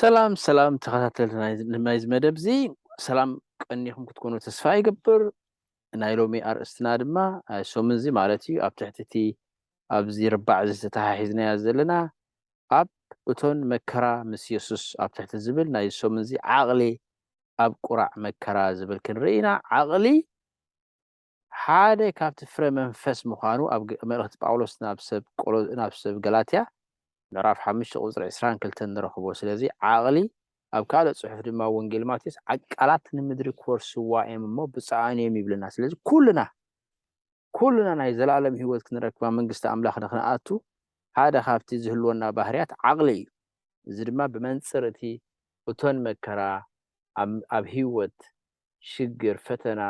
ሰላም ሰላም ተኸታተልቲ ናይ- ናይዚ መደብ እዚ ሰላም ቀኒኹም ክትኮኑ ተስፋ ይገብር። ናይ ሎሚ ኣርእስትና ድማ እ፣ ሰሙን እዚ ማለት እዩ ኣብ ትሕቲ እቲ ኣብዚ ርባዕ እዚ ተተሓሒዝናዮ ዘለና ኣብ እቶን መከራ ምስ የሱስ ኣብ ትሕቲ ዝብል ናይ ሰሙን እዚ ዓቕሊ ኣብ ቁራዕ መከራ ዝብል ክንርኢ ኢና። ዓቕሊ ሓደ ካብቲ ፍረ መንፈስ ምዃኑ ኣብ ገ- መልእኽቲ ጳውሎስ ናብ ሰብ ቆሎ- ናብ ሰብ ገላትያ ምዕራፍ ሓሙሽተ ቁፅሪ ዕስራን ክልተን ንረኽቦ። ስለዚ ዓቕሊ ኣብ ካልእ ፅሑፍ ድማ ወንጌል ማቴዎስ ዓቃላት ንምድሪ ክወርስዋ እዮም እሞ ብፅዓን እዮም ይብለና። ስለዚ ኩልና ኩልና ናይ ዘላለም ህይወት ክንረክባ መንግስቲ ኣምላኽ ንክንኣቱ ሓደ ካብቲ ዝህልወና ባህርያት ዓቕሊ እዩ። እዚ ድማ ብመንፅር እቲ እቶን መከራ ኣብ- ኣብ ህይወት ሽግር፣ ፈተና፣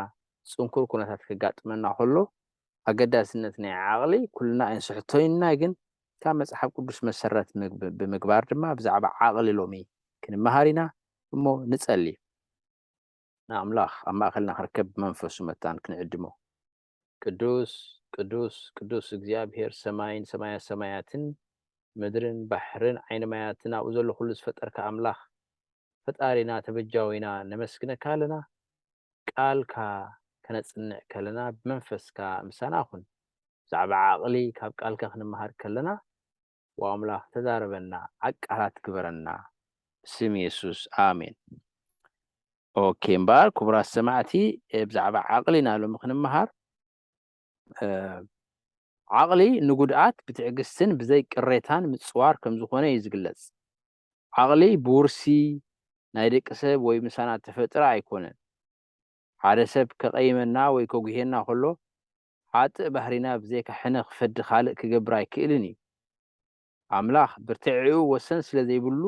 ፅንኩር ኩነታት ከጋጥመና ከሎ ኣገዳስነት ናይ ዓቕሊ ኩልና ኣይንስሕቶይና። ግን ካብ መፅሓፍ ቅዱስ መሰረት ምግብ- ብምግባር ድማ ብዛዕባ ዓቕሊ ሎሚ ክንመሃር ኢና። እሞ ንጸሊ። ንኣምላኽ ኣብ ማእከልና ክርከብ ብመንፈሱ መታን ክንዕድሞ። ቅዱስ ቅዱስ ቅዱስ እግዚኣብሔር ሰማይን ሰማያ ሰማያትን ምድርን ባሕርን ዓይኒ ማያትን ኣብኡ ዘሎ ኩሉ ዝፈጠርካ ኣምላኽ ፈጣሪና ተበጃዊና ነመስግነካ ኣለና። ቃልካ ከነጽንዕ ከለና ብመንፈስካ ምሳና ኩን። ብዛዕባ ዓቕሊ ካብ ቃልካ ክንመሃር ከለና ዋምላኽ ተዛረበና፣ ዓቃላት ግበረና። ብስም የሱስ ኣሜን። ኦኬ እምበኣር ክቡራት ሰማዕቲ፣ ብዛዕባ ዓቕሊ ኢና ሎሚ ክንመሃር። ዓቕሊ ንጉድኣት ብትዕግስትን ብዘይ ቅሬታን ምጽዋር ከም ዝኾነ እዩ ዝግለጽ። ዓቕሊ ብውርሲ ናይ ደቂ ሰብ ወይ ምሳና እተፈጥረ ኣይኮነን። ሓደ ሰብ ከቐይመና ወይ ከጉህየና ከሎ ሓጥእ ባህሪና ብዘይካ ሕነ ክፈዲ ካልእ ክገብር ኣይክእልን እዩ። ኣምላኽ ብርትዒኡ ወሰን ስለ ዘይብሉ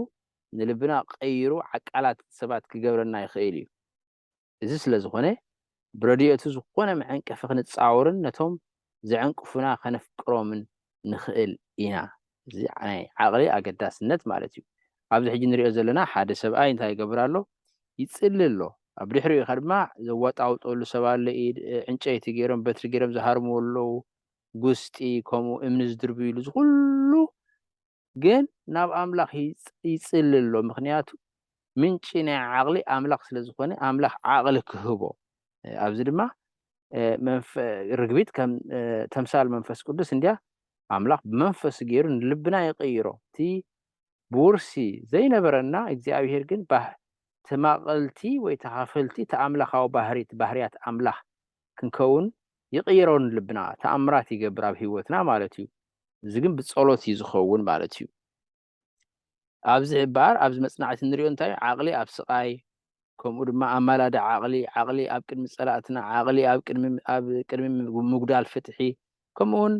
ንልብና ቀይሩ ዓቃላት ሰባት ክገብረና ይኽእል እዩ። እዚ ስለ ዝኾነ ብረድኤቱ ዝኾነ መዐንቀፊ ክንጻወርን ነቶም ዘዕንቅፉና ከነፍቅሮምን ንኽእል ኢና። እዚ ናይ ዓቕሊ ኣገዳስነት ማለት እዩ። ኣብዚ ሕጂ ንሪኦ ዘለና ሓደ ሰብኣይ እንታይ ይገብር ኣሎ? ይጽሊ ኣሎ። ኣብ ድሕሪኡ ኢኻ ድማ ዘዋጣውጠሉ ሰብ ኣሎ። ኢድ ዕንጨይቲ ገይሮም በትሪ ገይሮም ዝሃርምዎ ኣለዉ። ጉስጢ ከምኡ እምኒ ዝድርብይሉ እዚ ኩሉ ግን ናብ ኣምላኽ ይጽ- ይጽሊ ኣሎ። ምኽንያቱ ምንጪ ናይ ዓቕሊ ኣምላኽ ስለ ዝኾነ ኣምላኽ ዓቕሊ ክህቦ። ኣብዚ ድማ መንፈ- ርግቢት ከም ተምሳል መንፈስ ቅዱስ እንድያ። ኣምላኽ ብመንፈሱ ገይሩ ንልብና ይቕይሮ። እቲ ብውርሲ ዘይነበረና እግዚኣብሄር ግን ባህ- ተማቐልቲ ወይ ተኻፈልቲ እቲ ኣምላኻዊ ባህሪት ባህርያት ኣምላኽ ክንከውን ይቕይሮ ንልብና። ተኣምራት ይገብር ኣብ ህይወትና ማለት እዩ። እዚ ግን ብጸሎት እዩ ዝኸውን ማለት እዩ። ኣብዚ እምበኣር ኣብዚ መጽናዕቲ ንሪኦ እንታይ እዩ? ዓቕሊ ኣብ ስቓይ፣ ከምኡ ድማ ኣማላዲ ዓቕሊ፣ ዓቕሊ ኣብ ቅድሚ ጸላእትና፣ ዓቕሊ ኣብ ቅድሚ ኣብ ቅድሚ ምጉዳል ፍትሒ፣ ከምኡ እውን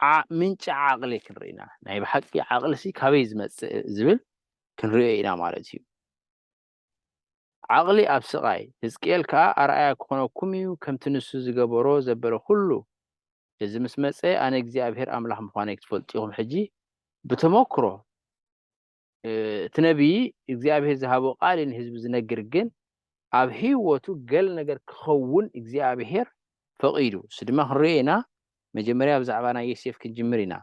ዓ- ምንጪ ዓቕሊ ክንርኢ ኢና። ናይ ብሓቂ ዓቕልሲ ካበይ ዝመጽእ ዝብል ክንሪኦ ኢና ማለት እዩ። ዓቕሊ ኣብ ስቓይ፣ ህዝቅኤል ከኣ ኣርኣያ ክኾነኩም እዩ፣ ከምቲ ንሱ ዝገበሮ ዘበለ ኩሉ። እዚ ምስ መጸ ኣነ እግዚኣብሄር ኣምላኽ ምዃነይ ክትፈልጡ ኢኹም። ሕጂ ብተመክሮ እቲ ነቢይ እግዚኣብሄር ዝሃቦ ቃል እዩ ንህዝቢ ዝነግር፣ ግን ኣብ ህይወቱ ገለ ነገር ክኸውን እግዚኣብሄር ፈቒዱ። እሱ ድማ ክንሪኦ ኢና። መጀመርያ ብዛዕባ ናይ ዮሴፍ ክንጅምር ኢና።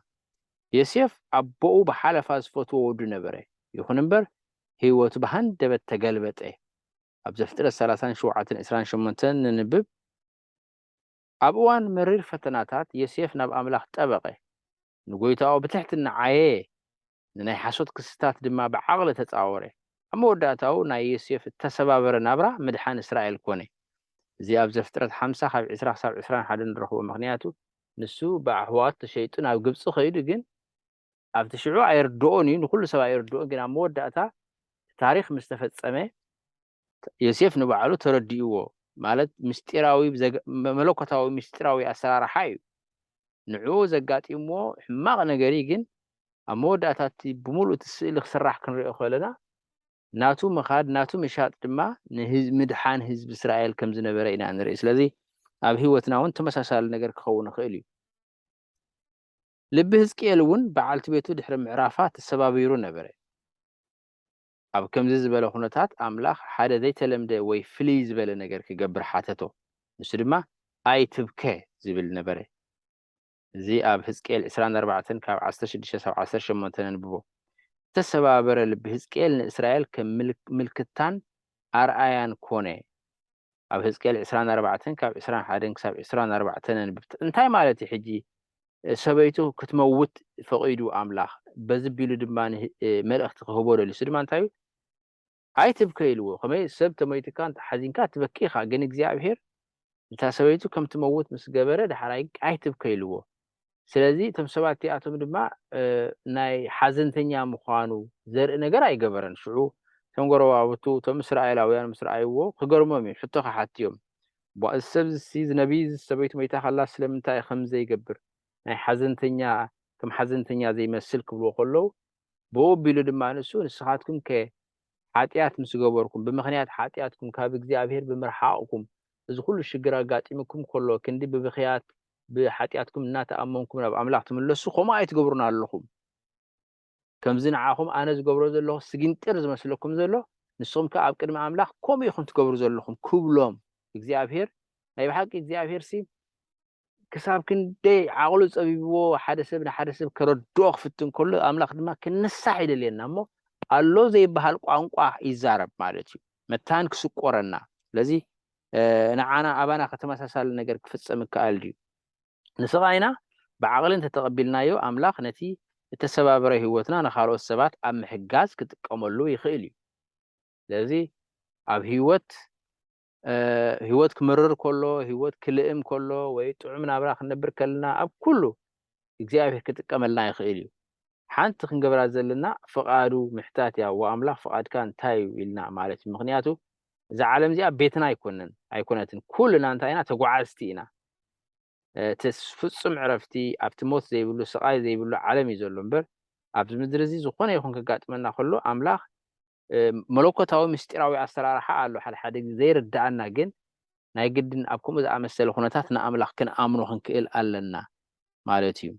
ዮሴፍ ኣቦኡ ብሓለፋ ዝፈትዎ ወዱ ነበረ። ይኹን እምበር ህይወቱ ብሃንደበት ተገልበጠ። ኣብ ዘፍጥረት ሰላሳን ሸውዓተን ዕስራን ሸሞንተን ንንብብ። ኣብ እዋን መሪር ፈተናታት ዮሴፍ ናብ ኣምላኽ ጠበቐ። ንጎይታኡ ብትሕትና ዓየየ። ንናይ ሓሶት ክስታት ድማ ብዓቕሊ ተጻወረ። ኣብ መወዳእታኡ ናይ ዮሴፍ እተሰባበረ ናብራ ምድሓን እስራኤል ኮነ። እዚ ኣብ ዘፍጥረት ሓምሳ ካብ ዕስራ ክሳብ ዕስራን ሓደን ንረኽቦ። ምኽንያቱ ንሱ ብኣሕዋት ተሸይጡ ናብ ግብጺ ከይዱ፣ ግን ኣብቲ ሽዑ ኣይርድኦን እዩ፣ ንኹሉ ሰብ ኣይርድኦን። ግን ኣብ መወዳእታ ታሪኽ ምስ ተፈጸመ ዮሴፍ ንባዕሉ ተረዲእዎ። ማለት ምስጢራዊ ዘገ- መ- መለኮታዊ ምስጢራዊ ኣሰራርሓ እዩ። ንዕኡ ዘጋጢምዎ ሕማቕ ነገር እዩ፣ ግን ኣብ መወዳእታ እቲ ብምሉእ እቲ ስእሊ ክስራሕ ክንሪኦ ከለና ናቱ ምኻድ ናቱ ምሻጥ ድማ ንህዝ- ምድሓን ህዝቢ እስራኤል ከም ዝነበረ ኢና ንርኢ። ስለዚ ኣብ ህይወትና እውን ተመሳሳሊ ነገር ክኸውን ይኽእል እዩ። ልቢ ህዝቅኤል እውን በዓልቲ ቤቱ ድሕሪ ምዕራፋ ተሰባቢሩ ነበረ። ኣብ ከምዚ ዝበለ ኩነታት ኣምላኽ ሓደ ዘይተለምደ ወይ ፍልይ ዝበለ ነገር ክገብር ሓተቶ። ንሱ ድማ ኣይትብከ ዝብል ነበረ። እዚ ኣብ ህዝቅኤል ዕስራን ኣርባዕተን ካብ ዓሰርተ ሽዱሽተ ሳብ ዓሰርተ ሸሞንተ ነንብቦ። ዝተሰባበረ ልቢ ህዝቅኤል ንእስራኤል ከም ምልክ-፣ ምልክታን ኣርኣያን ኮነ። ኣብ ህዝቅኤል ዕስራን ኣርባዕተን ካብ ዕስራን ሓደን ክሳብ ዕስራን ኣርባዕተን ነንብብ። እንታይ ማለት እዩ? ሕጂ ሰበይቱ ክትመውት ፈቒዱ ኣምላኽ፣ በዚ ቢሉ ድማ ን-፣ መልእኽቲ ክህቦ ደልዩ። እሱ ድማ እንታይ እዩ? "ኣይትብከ" ኢልዎ። ከመይ ሰብ ተመይትካ እንተ ሓዚንካ ትበኪ ኢኻ፣ ግን እግዚኣብሔር እታ ሰበይቱ ከም ትመውት ምስ ገበረ፣ ዳሕራይ "ኣይትብከ" ኢልዎ። ስለዚ እቶም ሰባት እቲኣቶም ድማ፣ እ፣ ናይ ሓዘንተኛ ምዃኑ ዘርኢ ነገር ኣይገበረን። ሽዑ እቶም ጎረባብቱ፣ እቶም እስራኤላውያን ምስ ረኣይዎ ክገርሞም እዩ፣ ሕቶ ክሓቱ እዮም። "ቧ፣ እዚ ሰብ እዚ፣ እዚ ነቢይ እዚ፣ ሰበይቱ መይታ ከላ ስለምንታይ እዩ ከምዚ ዘይገብር? ናይ ሓዘንተኛ፣ ከም ሓዘንተኛ ዘይመስል?" ክብልዎ ከለዉ፣ ብኡ ኣቢሉ ድማ ንሱ፣ "ንስኻትኩም ከ ሓጢኣት ምስ ገበርኩም፣ ብምኽንያት ሓጢኣትኩም ካብ እግዚኣብሔር ብምርሓቕኩም፣ እዚ ኩሉ ሽግር ኣጋጢሙኩም ከሎ፣ ክንዲ ብብኽያት ብሓጢኣትኩም እናተኣመንኩም ናብ ኣምላኽ ትምለሱ፣ ከምኡ ኣይትገብሩን ኣለኹም። ከምዚ ንዓኹም ኣነ ዝገብሮ ዘለኹ ስጊንጢር ዝመስለኩም ዘሎ፣ ንስኹም ከ ኣብ ቅድሚ ኣምላኽ ከምኡ ኢኹም ትገብሩ ዘለኹም" ክብሎም። እግዚኣብሔር፣ ናይ ብሓቂ እግዚኣብሔር ሲ ክሳብ ክንደይ ዓቕሉ ጸቢብዎ ሓደ ሰብ ንሓደ ሰብ ከረድኦ ክፍትን ከሎ፣ ኣምላኽ ድማ ክንሳሕ ይደልየና እሞ፣ ኣሎ ዘይበሃል ቋንቋ ይዛረብ ማለት እዩ። መታን ክስቆረና። ስለዚ፣ እ፣ ንዓና ኣባና ከተመሳሳሊ ነገር ክፍጸም ይከኣል ድዩ? ንስቓይና ብዓቕሊ እንተተቐቢልናዮ፣ ኣምላኽ ነቲ እተሰባበረ ህይወትና ንኻልኦት ሰባት ኣብ ምሕጋዝ ክጥቀመሉ ይኽእል እዩ። ስለዚ ኣብ ህይወት፣ እ፣ ህይወት ክምርር ከሎ፣ ህይወት ክልእም ከሎ፣ ወይ ጥዑም ናብራ ክንነብር ከለና፣ ኣብ ኩሉ እግዚኣብሔር ክጥቀመልና ይኽእል እዩ። ሓንቲ ክንገብራ ዘለና ፍቓዱ ምሕታት እያ። "እወ ኣምላኽ ፍቓድካ እንታይ እዩ?" ኢልና ማለት እዩ። ምኽንያቱ እዛ ዓለም እዚኣ ቤትና ኣይኮነን፣ ኣይኮነትን። ኩልና እንታይ ኢና? ተጓዓዝቲ ኢና። እ፣ እቲ ፍጹም ዕረፍቲ ኣብቲ ሞት ዘይብሉ፣ ስቓይ ዘይብሉ ዓለም እዩ ዘሎ እምበር፣ ኣብዚ ምድሪ እዚ ዝኾነ ይኹን ከጋጥመና ከሎ፣ ኣምላኽ፣ እ፣ መለኮታዊ ምስጢራዊ ኣሰራርሓ ኣሎ። ሓደ ሓደ ግዜ ዘይርድኣና ግን፣ ናይ ግድን ኣብ ከምኡ ዝኣመሰለ ኩነታት ንኣምላኽ ክንኣምኖ ክንክእል ኣለና ማለት እዩ።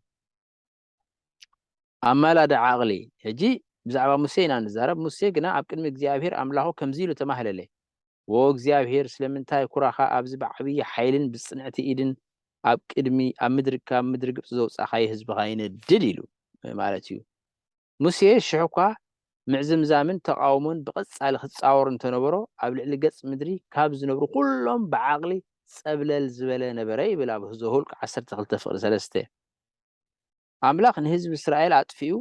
ኣማላዲ ዓቕሊ። ሕጂ ብዛዕባ ሙሴ ኢና ንዛረብ። ሙሴ ግና ኣብ ቅድሚ እግዚኣብሔር ኣምላኹ ከምዚ ኢሉ ተማህለለ፣ "ዎ እግዚኣብሔር፣ ስለምንታይ ኩራኻ ኣብዚ ብዓብዪ ሓይልን ብጽንዕቲ ኢድን ኣብ ቅድሚ፣ ኣብ ምድሪ፣ ካብ ምድሪ ግብጺ ዘውጻእካዮ ህዝብኻ ይነድድ?" ኢሉ ማለት እዩ። ሙሴ ሽሕ እኳ ምዕዝምዛምን ተቓውሞን ብቐጻሊ ክጻወር እንተነበሮ፣ ኣብ ልዕሊ ገጽ ምድሪ ካብ ዝነብሩ ኩሎም ብዓቕሊ ጸብለል ዝበለ ነበረ ይብል ኣብ ዘኍልቍ ዓሰርተ ክልተ ፍቕዲ ሰለስተ። ኣምላኽ ንህዝቢ እስራኤል ኣጥፊኡ፣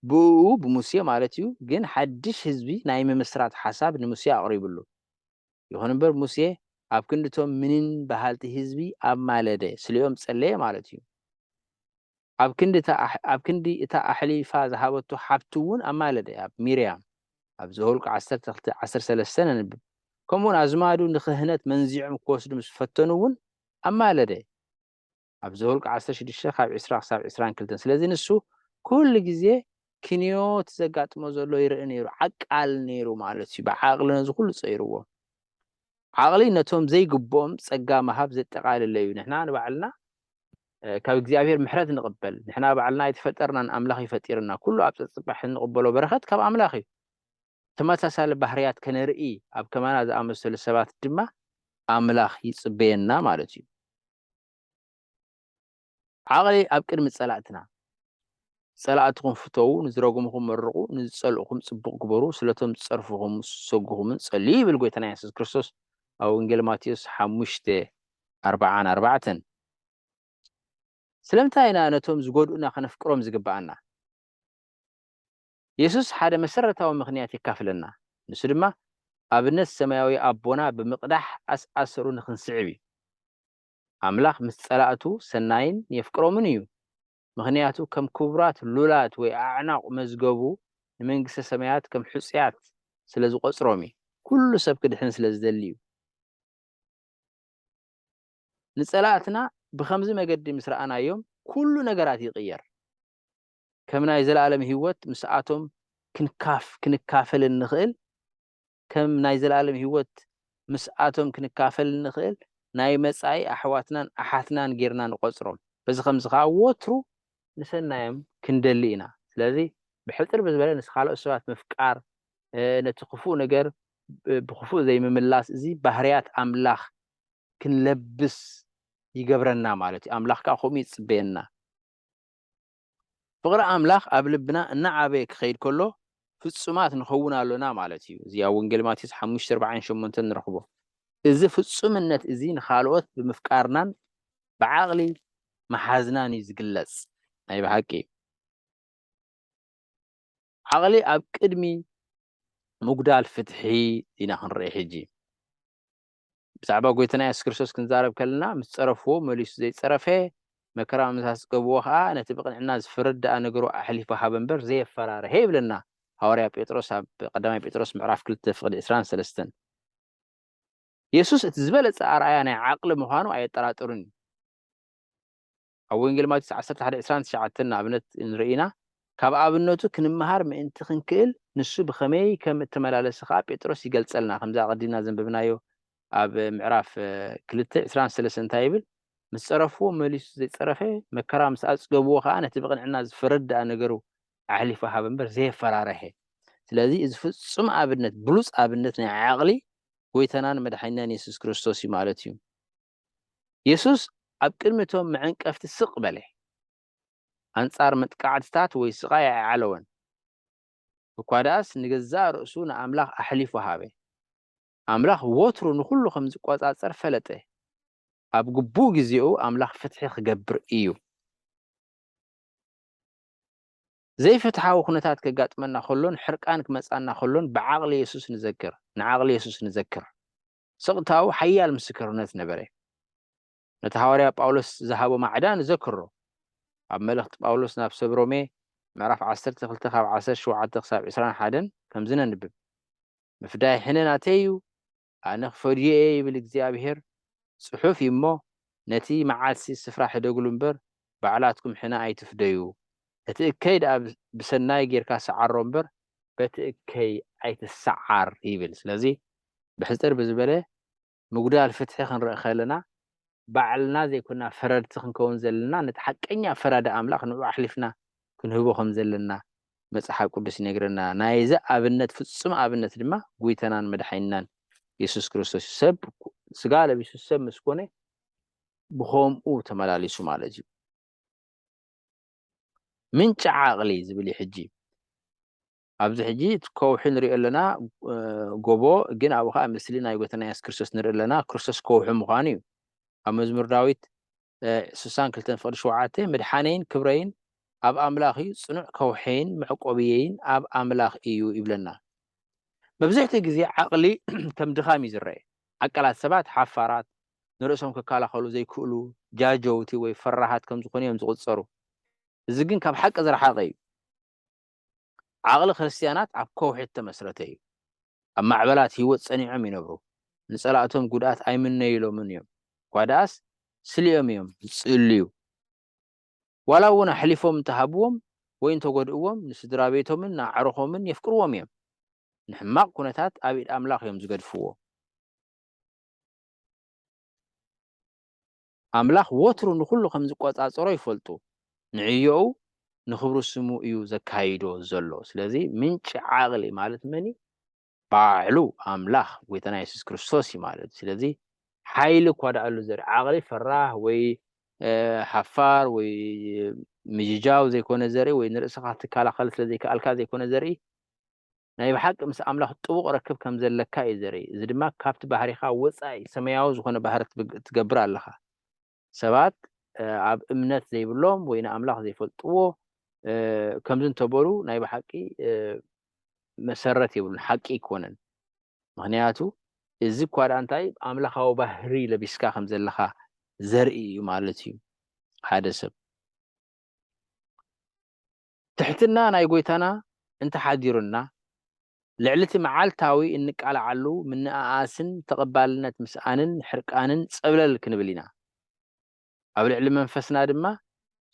ብእኡ፣ ብሙሴ ማለት እዩ፣ ግን ሓድሽ ህዝቢ ናይ ምምስራት ሓሳብ ንሙሴ ኣቕሪብሉ። ይኹን እምበር ሙሴ ኣብ ክንዲ እቶም ምኒን በሃልቲ ህዝቢ ኣማለደ፣ ስሊኦም ጸለየ ማለት እዩ። ኣብ ክንዲ እታ ኣሕ-፣ ኣብ ክንዲ እታ ኣሕሊፋ ዝሃበቶ ሓብቲ እውን ኣማለደ፣ ኣብ ሚርያም፣ ኣብ ዘኍልቁ ዓሰርተ ክልተ ዓሰርተ ሰለስተ ነንብብ። ከምኡውን ኣዝማዱ ንክህነት መንዚዖም ክወስዱ ምስ ፈተኑ እውን ኣማለደ። ኣብ ዘኍልቁ ዓሰርተ ሽዱሽተ ካብ ዕስራ ክሳብ ዕስራን ክልተን። ስለዚ ንሱ ኩሉ ግዜ ክንዮት ዘጋጥሞ ዘሎ ይርኢ ነይሩ፣ ዓቃል ነይሩ ማለት እዩ። ብዓቕሊ ነዚ ኩሉ ጸይርዎ። ዓቕሊ ነቶም ዘይግብኦም ጸጋ ምሃብ ዘጠቓለለ እዩ። ንሕና ንባዕልና፣ እ፣ ካብ እግዚኣብሔር ምሕረት ንቕበል። ንሕና ባዕልና ኣይተፈጠርናን፣ ኣምላኽ እዩ ፈጢርና። ኩሉ ኣብ ጸጽባሕ እንቕበሎ በረኸት ካብ ኣምላኽ እዩ። ተመሳሳሊ ባህርያት ከነርኢ ኣብ ከማና ዝኣመሰሉ ሰባት ድማ ኣምላኽ ይጽበየና ማለት እዩ። ዓቕሊ ኣብ ቅድሚ ጸላእትና። "ጸላእትኹም ፍተዉ፣ ንዝረግሙኹም መርቑ፣ ንዝጸልእኹም ጽቡቕ ግበሩ፣ ስለቶም ዝጸርፉኹም ዝሰጉኹምን ጸልዩ" ይብል ጎይታና የሱስ ክርስቶስ ኣብ ወንጌል ማቴዎስ ሓሙሽተ ኣርብዓን ኣርባዕተን። ስለምንታይ ኢና ነቶም ዝጎድኡና ከነፍቅሮም ዝግብኣና? የሱስ ሓደ መሰረታዊ ምኽንያት የካፍለና። ንሱ ድማ ኣብነት ሰማያዊ ኣቦና ብምቕዳሕ ኣስኣሰሩ ንኽንስዕብ እዩ። ኣምላኽ ምስ ጸላእቱ ሰናይን የፍቅሮምን እዩ። ምኽንያቱ ከም ክቡራት ሉላት ወይ ኣዕናቑ መዝገቡ ንመንግስተ ሰማያት ከም ሕጹያት ስለ ዝቖጽሮም እዩ። ኩሉ ሰብ ክድሕን ስለ ዝደሊ እዩ። ንጸላእትና ብኸምዚ መገዲ ምስ ረኣናዮም፣ ኩሉ ነገራት ይቕየር። ከም ናይ ዘለኣለም ህይወት ምስኣቶም ክንካፍ-፣ ክንካፈል እንኽእል፣ ከም ናይ ዘለኣለም ህይወት ምስኣቶም ክንካፈል እንኽእል፣ ናይ መጻኢ ኣሕዋትናን ኣሓትናን ጌርና ንቖጽሮም። በዚ ኸምዚ ኸኣ ወትሩ ንሰናዮም ክንደሊ ኢና። ስለዚ ብሕጽር ብዝበለ ምስ ካልኦት ሰባት ምፍቃር፣ እ፣ ነቲ ክፉእ ነገር ብ-፣ ብክፉእ ዘይምምላስ፣ እዚ ባህርያት ኣምላኽ ክንለብስ ይገብረና ማለት እዩ። ኣምላኽ ከኣ ከምኡ ይጽበየና። ፍቕሪ ኣምላኽ ኣብ ልብና እናዓበየ ክኸይድ ከሎ፣ ፍጹማት ንኸውን ኣሎና ማለት እዩ። እዚ ኣብ ወንጌል ማቴዎስ ሓሙሽተ ኣርባዓን ሸሞንተን ንረኽቦ። እዚ ፍጹምነት እዚ ንኻልኦት ብምፍቃርናን ብዓቕሊ ምሓዝናን እዩ ዝግለጽ። ናይ ብሓቂ ዓቕሊ ኣብ ቅድሚ ምጉዳል ፍትሒ ኢና ክንርኢ። ሕጂ ብዛዕባ ጎይታና የሱስ ክርስቶስ ክንዛረብ ከለና፣ ምስ ጸረፍዎ መሊሱ ዘይጸረፈ፣ መከራ ምስ ኣጽገብዎ ኸኣ ነቲ ብቕንዕና ዝፈርድ ደኣ ነገሩ ኣሕሊፉ ሃበ እምበር ዘየፈራርሀ ይብለና ሃዋርያ ጴጥሮስ ኣብ ቀዳማይ ጴጥሮስ ምዕራፍ ክልተ ፍቕዲ ዕስራን ሰለስተን። የሱስ እቲ ዝበለጸ ኣርኣያ ናይ ዓቕሊ ምዃኑ ኣየጠራጥርን እዩ። ኣብ ወንጌል ማቴዎስ ዓሰርተ ሓደ ዕስራን ትሽዓተን ንኣብነት ንርኢና፣ ካብ ኣብነቱ ክንመሃር ምእንቲ ክንክእል ንሱ ብኸመይ ከም እተመላለሰ ኸኣ ጴጥሮስ ይገልጸልና። ከምዚ ኣቐዲምና ዘንበብናዮ ኣብ ምዕራፍ ክልተ ዕስራን ሰለስተን እንታይ ይብል? ምስ ጸረፍዎ መሊሱ ዘይጸረፈ፣ መከራ ምስ ኣጽገብዎ ኸኣ ነቲ ብቕንዕና ዝፈረድ ደኣ ነገሩ ኣሕሊፉ ሃበ እምበር ዘየፈራረሐ። ስለዚ እዚ ፍጹም ኣብነት፣ ብሉጽ ኣብነት ናይ ዓቕሊ ጎይታናን መድሓኒናን የሱስ ክርስቶስ እዩ ማለት እዩ። የሱስ ኣብ ቅድሚ እቶም መዐንቀፍቲ ስቕ በለ። ኣንጻር መጥቃዕትታት ወይ ስቓይ ኣይዓለወን። እኳ ደኣስ ንገዛእ ርእሱ ንኣምላኽ ኣሕሊፉ ሃበ። ኣምላኽ ወትሩ ንኹሉ ከም ዝቆጻጸር ፈለጠ። ኣብ ግቡእ ግዜኡ ኣምላኽ ፍትሒ ክገብር እዩ። ዘይፍትሓዊ ኩነታት ከጋጥመና ከሎን ሕርቃን ክመጻና ከሎን ብዓቕሊ የሱስ ንዘክር፣ ንዓቕሊ የሱስ ንዘክር። ስቕታኡ ሓያል ምስክርነት ነበረ። ነቲ ሃዋርያ ጳውሎስ ዝሃቦ ማዕዳ ንዘክሮ። ኣብ መልእኽቲ ጳውሎስ ናብ ሰብ ሮሜ ምዕራፍ ዓሰርተ ክልተ ካብ ዓሰርተ ሸውዓተ ክሳብ ዕስራን ሓደን ከምዚ ነንብብ። ምፍዳይ ሕነ ናተይ እዩ፣ ኣነ ክፈድዮ እየ ይብል እግዚኣብሄር። ጽሑፍ እዩ እሞ፣ ነቲ መዓልሲ ስፍራ ሕደግሉ እምበር፣ ባዕላትኩም ሕነ ኣይትፍደዩ። እቲ እከይ ደኣ ብ-፣ ብሰናይ ጌርካ ሰዓሮ እምበር፣ በቲ እከይ ኣይትሰዓር ይብል። ስለዚ ብሕጽር ብዝበለ ምጉዳል ፍትሒ ክንርኢ ከለና፣ ባዕልና ዘይኮና ፈረድቲ ክንከውን ዘለና፣ ነቲ ሓቀኛ ፈራዲ ኣምላኽ ንዕኡ ኣሕሊፍና ክንህቦ ከም ዘለና መጽሓፍ ቅዱስ ይነግረና። ናይዚ ኣብነት፣ ፍጹም ኣብነት ድማ ጎይታናን መድሓኒናን የሱስ ክርስቶስ እዩ። ሰብ ስጋ ለቢሱ ሰብ ምስ ኮነ ብኸምኡ ተመላሊሱ ማለት እዩ። ምንጪ ዓቕሊ ዝብል እዩ። ሕጂ ኣብዚ ሕጂ እቲ ከውሒ ንሪኦ ኣለና፣ እ፣ ጎቦ፣ ግን ኣብኡ ኸዓ ምስሊ ናይ ጎይታና የሱስ ክርስቶስ ንርኢ ኣለና። ክርስቶስ ከውሒ ምዃኑ እዩ። ኣብ መዝሙር ዳዊት፣ እ፣ ስሳን ክልተን ፍቕዲ ሸውዓተ፣ "ምድሓነይን ክብረይን ኣብ ኣምላኽ እዩ፣ ጽኑዕ ከውሐይን መዕቆብየይን ኣብ ኣምላኽ እዩ" ይብለና። መብዝሕትኡ ግዜ ዓቕሊ ከም ድኻም እዩ ዝረአ። ዓቃላት ሰባት ሓፋራት፣ ንርእሶም ክከላኸሉ ዘይክእሉ፣ ጃጀውቲ ወይ ፈራሃት ከም ዝኾኑ እዮም ዝቑጸሩ። እዚ ግን ካብ ሓቂ ዝረሓቐ እዩ። ዓቕሊ ክርስትያናት ኣብ ከውሒ እተመስረተ እዩ። ኣብ ማዕበላት ህይወት ጸኒዖም ይነብሩ። ንጸላእቶም ጉድኣት ኣይምነዩሎምን እዮም። እኳ ደኣስ ስሊኦም እዮም ዝጽልዩ። ዋላ እውን ኣሕሊፎም እንተሃብዎም ወይ እንተጎድእዎም፣ ንስድራ ቤቶምን ንኣዕሩኾምን የፍቅርዎም እዮም። ንሕማቕ ኩነታት ኣብ ኢድ ኣምላኽ እዮም ዝገድፍዎ። ኣምላኽ ወትሩ ንኹሉ ከም ዝቆጻጸሮ ይፈልጡ። ንዕዮኡ ንኽብሪ ስሙ እዩ ዘካይዶ ዘሎ። ስለዚ ምንጪ ዓቕሊ ማለት መን እዩ? ባዕሉ ኣምላኽ ጎይታና የሱስ ክርስቶስ እዩ ማለት እዩ። ስለዚ ሓይሊ እኳ ደኣ ኣሎ ዘርኢ ዓቕሊ ፈራህ ወይ፣ እ፣ ሓፋር ወይ ምጅጃው ዘይኮነ ዘርኢ ወይ ንርእስኻ ክትከላኸል ስለ ዘይከኣልካ ዘይኮነ ዘርኢ ናይ ብሓቂ ምስ ኣምላኽ ጥቡቕ ርክብ ከም ዘለካ እዩ ዘርኢ። እዚ ድማ ካብቲ ባህሪኻ ወጻኢ ሰማያዊ ዝኾነ ባህሪ ትብግ-፣ ትገብር ኣለኻ። ሰባት፣ እ፣ ኣብ እምነት ዘይብሎም ወይ ንኣምላኽ ዘይፈልጥዎ፣ እ፣ ከምዚ እንተበሉ ናይ ብሓቂ፣ እ፣ መሰረት የብሉን፣ ሓቂ ኣይኮነን። ምኽንያቱ እዚ እኳ ደኣ እንታይ ኣምላኻዊ ባህሪ ለቢስካ ከም ዘለኻ ዘርኢ እዩ ማለት እዩ። ሓደ ሰብ ትሕትና ናይ ጎይታና እንተሓዲሩና፣ ልዕሊ እቲ መዓልታዊ እንቃልዓሉ ምንእኣስን ተቐባልነት ምስኣንን ሕርቃንን ጸብለል ክንብል ኢና። ኣብ ልዕሊ መንፈስና ድማ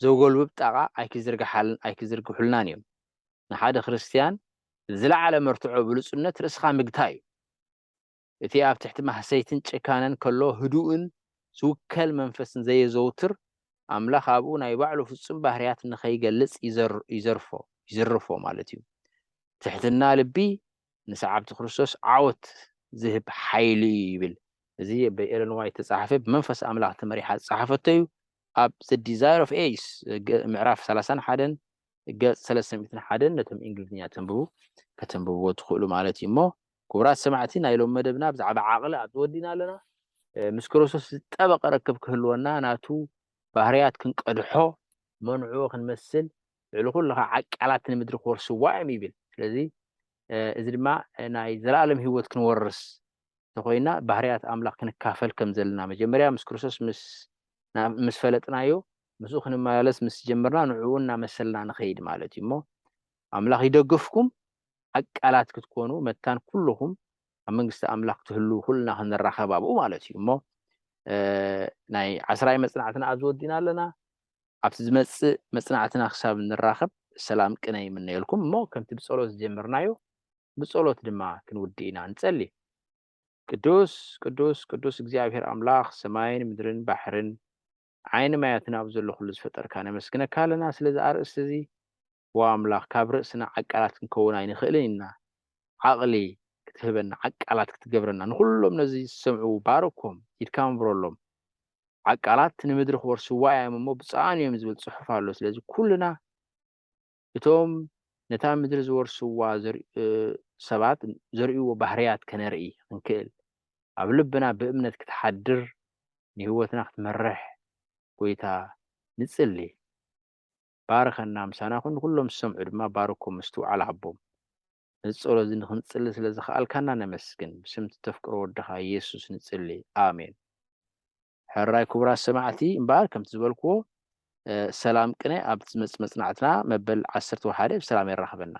ዘጎልብብ ጣቓ ኣይክዝርግሓልን ኣይክዝርግሑልናን እዮም። ንሓደ ክርስትያን ዝለዓለ መርትዖ ብሉጽነት ርእስኻ ምግታይ እዩ። እቲ ኣብ ትሕቲ ማህሰይትን ጭካነን ከሎ ህዱእን ዝውከል መንፈስን ዘየዘውትር፣ ኣምላኽ ኣብኡ ናይ ባዕሉ ፍጹም ባህርያት ንኸይገልጽ ይዘር-፣ ይዘርፎ፣ ይዝርፎ ማለት እዩ። ትሕትና ልቢ ንሰዓብቲ ክርስቶስ ዓወት ዝህብ ሓይሊ እዩ ይብል። እዚ ብኤለን ዋይት ዝተጻሕፈ ብመንፈስ ኣምላኽ ተመሪሓ ዝጸሓፈቶ እዩ። ኣብ The Desire of Ages ገ-፣ ምዕራፍ ሰላሳን ሓደን ገጽ ሰለስተ ሚእትን ሓደን ነቶም እንግሊዝኛ ተንብቡ ከተንብብዎ ትኽእሉ ማለት እዩ። እሞ ክቡራት ሰማዕቲ፣ ናይ ሎም መደብና ብዛዕባ ዓቕሊ ኣብዚ ወዲና ኣለና። እ፣ ምስ ክርስቶስ ዝጠበቐ ርክብ ክህልወና ናቱ ባህርያት ክንቀድሖ፣ መንዕኡ ክንመስል፣ ልዕሊ ኩሉ ከዓ ዓቃላት ንምድሪ ክወርስዋ እዮም ይብል። ስለዚ እ፣ እዚ ድማ ናይ ዘለኣለም ህይወት ክንወርስ እንተኾይና ባህርያት ኣምላኽ ክንካፈል ከም ዘለና መጀመርያ ምስ ክርስቶስ ምስ ና- ምስ ፈለጥናዮ፣ ምስኡ ክንመላለስ ምስ ጀመርና ንዕኡ እናመሰልና ንኸይድ ማለት እዩ። እሞ ኣምላኽ ይደግፍኩም፣ ዓቃላት ክትኮኑ መታን ኩልኹም ኣብ መንግስቲ ኣምላኽ ክትህልዉ ኩልና ክንራኸብ ኣብኡ ማለት እዩ። እሞ እ፣ ናይ ዓስራይ መጽናዕትና ኣብዚ ወዲና ኣለና። ኣብቲ ዝመጽእ መጽናዕትና ክሳብ ንራኸብ ሰላም ቅነ ይምነየልኩም። እሞ ከምቲ ብጸሎት ዝጀመርናዮ ብጸሎት ድማ ክንውድእ ኢና። ንጸሊ። ቅዱስ ቅዱስ ቅዱስ እግዚኣብሔር ኣምላኽ ሰማይን ምድርን ባሕርን ዓይኒ ማያትን ኣብ ዘሎ ኩሉ ዝፈጠርካ ነመስግነካ ኣለና ስለዚ ኣርእስቲ እዚ። ዋ ኣምላኽ ካብ ርእስና ዓቃላት ክንከውን ኣይንኽእልን ኢና። ዓቕሊ ክትህበና፣ ዓቃላት ክትገብረና፣ ንኹሎም ነዚ ዝሰምዑ ባረኮም፣ ኢድካ ንብረሎም። ዓቃላት ንምድሪ ክወርስዋ እዮም እሞ ብፅኣን እዮም ዝብል ፅሑፍ ኣሎ። ስለዚ ኩልና እቶም ነታ ምድሪ ዝወርስዋ ዘር- እ፣ ሰባት ዘርእይዎ ባህርያት ከነርኢ ክንክእል፣ ኣብ ልብና ብእምነት ክትሓድር፣ ንህይወትና ክትመርሕ ጎይታ ንጽሊ። ባርኸና፣ ምሳና ኩን፣ ንኹሎም ዝሰምዑ ድማ ባርኮም፣ ምስትውዓል ሃቦም። ነዚ ጸሎት እዚ ንኽንጽሊ ስለ ዝኸኣልካና ነመስግን። ብስም እቲ ተፍቅሮ ወድኻ የሱስ ንጽሊ። ኣሜን። ሕራይ ክቡራት ሰማዕቲ እምበኣር ከምቲ ዝበልክዎ፣ እ፣ ሰላም ቅነ ኣብ ዝመጽእ መጽናዕትና መበል ዓሰርተ ሓደ ብሰላም የራኽበና።